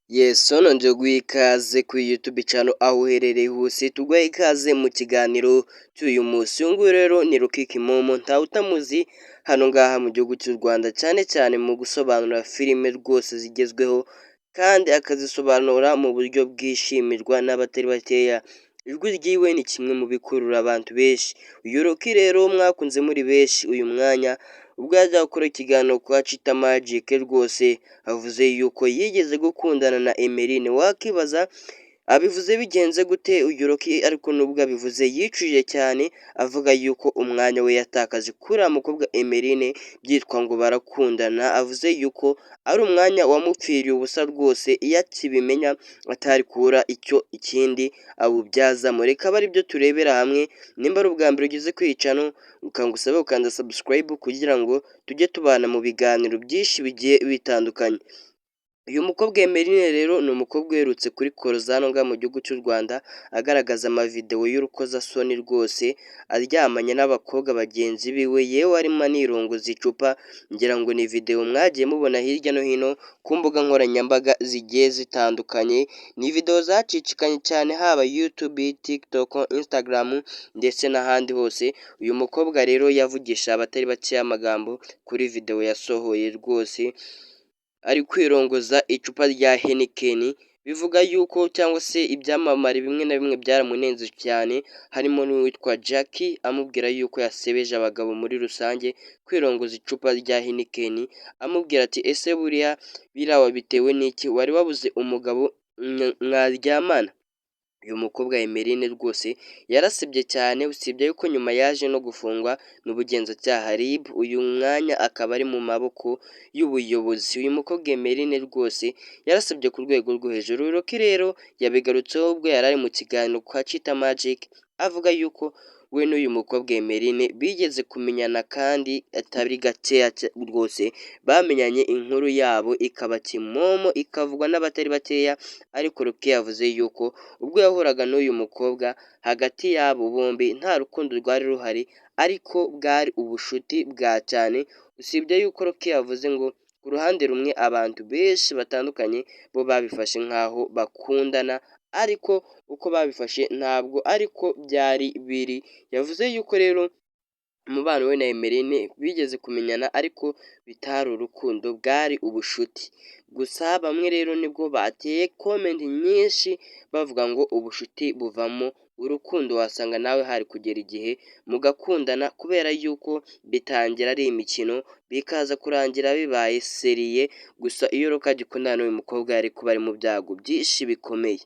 Yes, nongeye guha ikaze kuri YouTube channel aho uherereye hose, tuguha ikaze mu kiganiro cy'uyu munsi. Uyu nguyu rero ni Rocky Kimomo, ntawe utamuzi hano ngaha mu gihugu cy'u Rwanda, cyane cyane mu gusobanura filime rwose zigezweho, kandi akazisobanura mu buryo bwishimirwa n'abatari bakeya. Ijwi ryiwe ni kimwe mu bikurura abantu benshi. Uyu Rocky rero mwakunze muri benshi, uyu mwanya ubwo yajyaga gukora ikiganiro kwa Chita Magic, rwose avuze yuko yigeze gukundana na Emeline. Wakibaza abivuze bigenze gute uyu Rocky? Ariko nubwo abivuze yicujije cyane, avuga yuko umwanya we yatakaje kuri uriya mukobwa Emeline byitwa ngo barakundana, avuze yuko ari umwanya wamupfiriye ubusa rwose, iyo akibimenya atari kubura icyo ikindi awubyazamo. Reka abe aribyo turebera hamwe. Nimba ari ubwa mbere ugeze kuri iyi channel, ukangusabe gukanda subscribe kugira ngo tujye tubana mu biganiro byinshi bigiye bitandukanye. Uyu mukobwa Emeline rero ni umukobwa uherutse kuri koroza hano ngaha mu gihugu cy'u Rwanda, agaragaza amavidewo y'urukozasoni rwose, aryamanye n'abakobwa bagenzi biwe, yewe arimo anirongoza icupa. Ngira ngo ni videwo mwagiye mubona hirya no hino ku mbuga nkoranyambaga zigiye zitandukanye. Ni videwo zacicikanye cyane haba YouTube, TikTok, Instagram ndetse n'ahandi hose. Uyu mukobwa rero yavugisha abatari bakeya amagambo kuri videwo yasohoye rwose ari kwirongoza icupa rya Heineken, bivuga yuko cyangwa se ibyamamare bimwe na bimwe byaramunenze cyane, harimo n'uwitwa Jackie, amubwira yuko yasebeje abagabo muri rusange kwirongoza icupa rya Heineken, amubwira ati: "Ese buriya biriya wabitewe n'iki? Wari wabuze umugabo mwaryamana?" Uyu mukobwa Emeline rwose yarasebye cyane, usibye yuko nyuma yaje no gufungwa n'ubugenzacyaha RIB, uyu mwanya akaba ari mu maboko y'ubuyobozi. Uyu mukobwa Emeline rwose yarasebye ku rwego rwo hejuru. Rocky rero yabigarutseho ubwo yari ari mu kiganiro kwa Chita Magic, avuga yuko we n'uyu mukobwa Emeline bigeze kumenyana, kandi atari gakeya rwose bamenyanye, inkuru yabo ikaba kimomo, ikavugwa n'abatari bakeya. Ariko Rocky yavuze yuko ubwo yahuraga n'uyu mukobwa, hagati yabo bombi nta rukundo rwari ruhari, ariko bwari ubushuti bwa cyane. Usibye yuko Rocky yavuze ngo ku ruhande rumwe abantu benshi batandukanye bo babifashe nk'aho bakundana, ariko uko babifashe ntabwo ariko byari biri. Yavuze yuko rero umubano we na Emeline bigeze kumenyana, ariko bitari urukundo, bwari ubushuti gusa. Bamwe rero nibwo bateye comment nyinshi bavuga ngo ubushuti buvamo urukundo, wasanga nawe hari kugera igihe mugakundana, kubera yuko bitangira ari imikino bikaza kurangira bibaye sérieux. Gusa iyo Rocky agikundana n'uyu mukobwa yari kuba ari mu byago byinshi bikomeye.